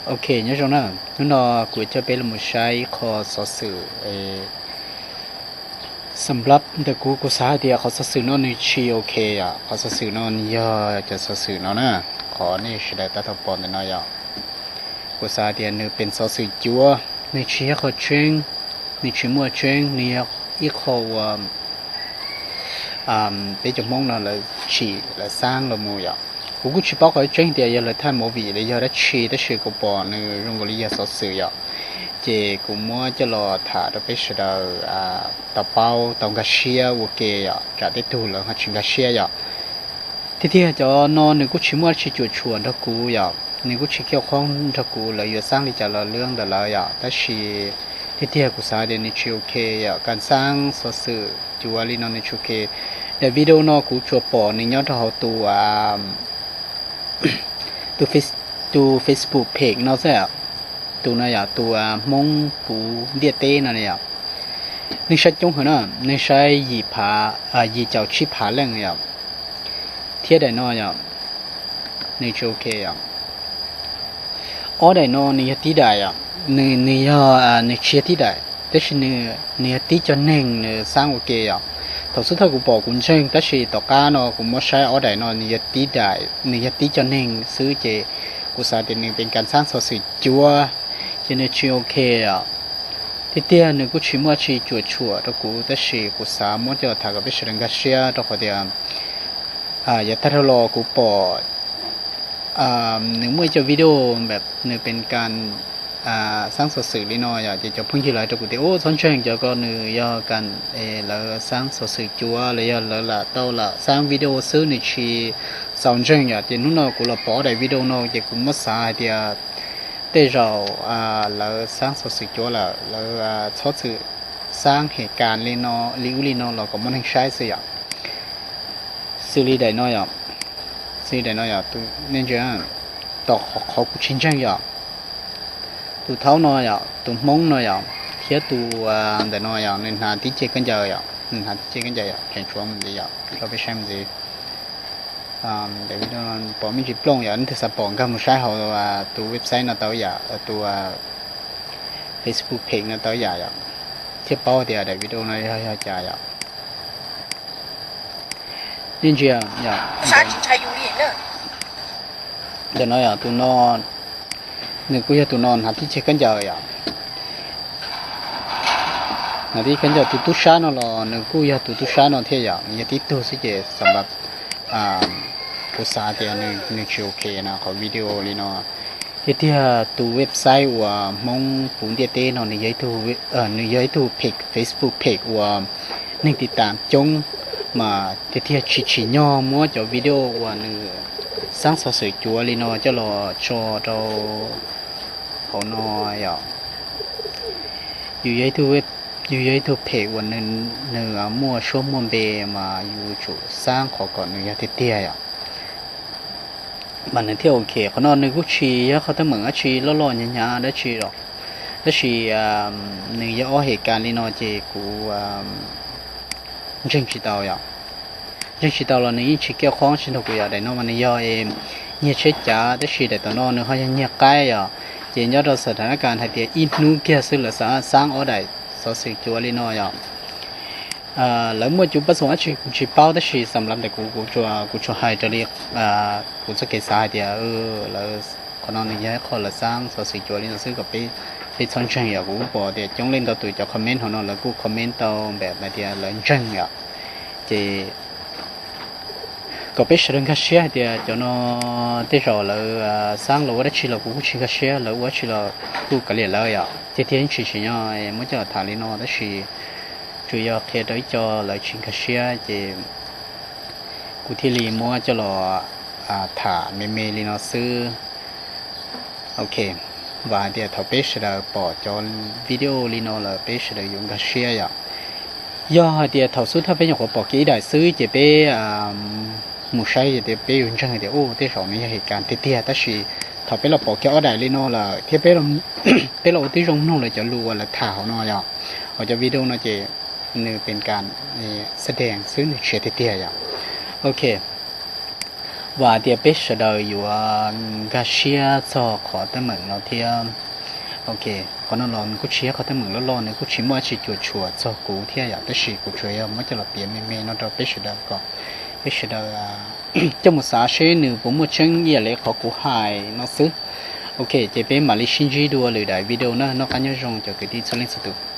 Ok, nyob zoo na, hnub no kuv coj peb los saib ib qho xov xwm. Xam lab ntawm kuv, kuv xav hais tias qhov xov xwm no nws tsis ok yom. Qhov xov xwm no nws yog cov xov xwm no na, qhov nej sawv daws tab tom pom ntawm no yom. Kuv xav hais tias nws pees xov xwm cuav, nws tsis yog qhov tseeb, nws tsis muaj tseeb, nws yog ib qho uas peb cov Hmoob no lawv tsim lawv xaab los mus yom. Kuv kuj tsis paub qhov tseeb tias yog lawv thaij movie los yog dab tsi, tab sis kuv pom nws zoo nkaus li yog xov xwm yom. Ces kuv muab coj los tham rau peb sawv daws tau paub tau nkag siab ua ke yom, tsam tej tug lawv ho tsis nkag siab yom. Tiag tiag cov no nws kuj tsis muaj dab tsi cuam tshuam nrog kuv yom, nws kuj tsis kiaj qhob nrog kuv, lawv yuav xaab li cas los lawv ntawm lawv yom, tab sis tiag tiag kuv xav tias nws tsis ok yom, kas xaab xov xwm cuav li no nws tsis ok. Daim video no kuv tsuas pom nws nyob rau hauv tus tus Facebook page no xwb. Tus no yog tus Hmoob puv ntiaj teb no yom. Neeg saib coob heev na, neeg saib yim phav, yim caum tsib phav leej yom. Thiab daim no yom, nws tsis ok yom. Ob daim no nws yog tib daim yom, nws yog, nws tsis yog tib daim, tab sis nws yog tib co neeg nws xaab ua ke yom. Thaum xub thawj kuv pom kuv ntseeg, tab sis tom qab no kuv muab saib ob daim no nws yog tib daim, nws yog tib co neeg xwb, ces kuv xav tias nws pees kas xaab xov xwm cuav, ces nws tsis ok yom. Tiag tiag nws kuj tsis muaj dab tsi cuam tshuam rau kuv, tab sis kuv xav muab coj tham kom peb sawv daws nkag siab, rau qhov tias yav tag dhau los kuv pom nws muaj ib co video nws pees kas xaab xov xwm li no yom, ces cov phooj ywg lawv rau kuv tias, ub, txhob ntseeg cov ko, nws yog kas, lawv xaab xov xwm cuav los yog lawv lam tau lam xaab video xwb, nws tsis txaus ntseeg yom. Ces hnub no kuv los pom daim video no ces kuv muab xav hais tias tej zaum lawv xaab xov xwm cuav lawm, lawv txhob txwm xaab hem kas li no, li ub li no los kom muaj neeg saib xwb yom. Xws li daim no yom, xws li daim no yom, nej ntsia, tom qhov kuv tsis ntseeg yom, tus thaub no yom, tus Hmoob no yom, thiab tus ntawm no yom, nws hnav tib ce khaub ncaws yom, nws hnav tib ce khaub ncaws yom, tseem tshuav mus ntxiv yom, rau peb saib mus ntxiv. Daim video no pom me ntsis plooj yom, nej twg xav pom nkag mus saib hauv tus website no tau yom, tus Facebook page no tau yom, thiaj paub tias daim video no yog yog cas yom. Nej ntsia yom, ntawm no yom, tus no, nws kuj yog tus no hnav tib ce khaub ncaws yom. Hnav tib khaub ncaws, tus tub sab no los nws kuj yog tus tub sab no thiab yom, nws yog tib tug xwb ces xam lab kuv xav tias nws tsis ok na qhov video li no. Tiag tiag tus website uas Hmoob puv ntiaj teb no nws yog ib tug, nws yog ib tug page, Facebook page uas neeg tiv tam coob, mas tiag tiag tsis tsim nyog muab cov video uas nws xaab xov xwm cuav li no coj los tso rau hauv no yom. Yus yog ib tug, yus yog ib tug page uas nws muaj suab muaj npe, mas yus tsum xaab qhov kom nws yog tiag tiag yom, mas nws thiaj ok. Qhov no nws kuj tsis yog qhov teeb meem dab tsi loj loj hnyav hnyav dab tsi los, tab sis nws yog ob hem kas li no ces kuv ntseeg tsis tau yom. Ntseeg tsis tau los nws yeej tsis kiaj qhob tsis nrog kuv yom. Daim no mas nws yog nyiag tsheb cav, tab sis daim tom no nws ho yog nyiag qaib yom. Ces nyob rau xam lab kas hais tias ib hnub kiag xwb lawv xaab ob daim xov xwm cuav li no yom. Lawv muaj cov pab xoom dab tsi kuv tsis paub, tab sis xam lab ntawm kuv, kuv tsuas hais raws li kuv txoj kev xav hais tias lawv, qhov no nws yog ib qho lawv xaab xov xwm cuav li no xwb kom peb, peb txhob ntseeg yom. Kuv kuj pom tias coob leej ntau tus cov comment hauv no lawv kuj comment tau npam hais tias lawv ntseeg yom. Ces kom peb sawv daws nkag siab hais tias cov no tej zaum lawv xaab los ua dab tsi los kuv kuj tsis nkag siab, lawv ua dab tsi los kuj kav liam lawv yom. Tiag tiag yeej tsis tsim nyog muab coj tham li no, tab sis tsuas yog qhia rau ib co lawv tsis nkag siab ces kuv thiaj li muab coj los tham me me li no xwb. Ok, vam hais tias thaum peb sawv daws pom cov video li no lawm peb sawv daws yuav nkag siab yom. Yog hais tias thaum xub thawj peb nyuam qhuav pom kiag ib daim xwb ces peb mus saib tias peb yuav ntseeg tias u tej zaum nws yog hem kas tiag tiag, tab sis thaum peb los pom kiag ob daim li no lawm thiab peb los ua tib zoo mloog lawv cov lus uas lawv tham hauv no yom, hauv cov video no ces nws pees kas xab dees xwb, nws tsis tiag tiag yom. Ok, Vam tias peb sawv daws yuav nkag siab txog qhov teeb meem no thiab. Ok, qhov no los nws kuj tsis yog qhov teeb meem loj loj, nws kuj tsis muaj dab tsi cuam tshuam txog kuv thiab yom, tab sis kuv tsuas yog muab coj los piav me me no rau peb sawv daws kom peb sawv daws coj mus xav seb nws puas muaj tseeb ib yam li qhov kuv hais no xwb. Ok, ces peb mam li sib ntsib dua lwm daim video na, noj qab nyob zoo cov kwv tij txhua leej txhua tus.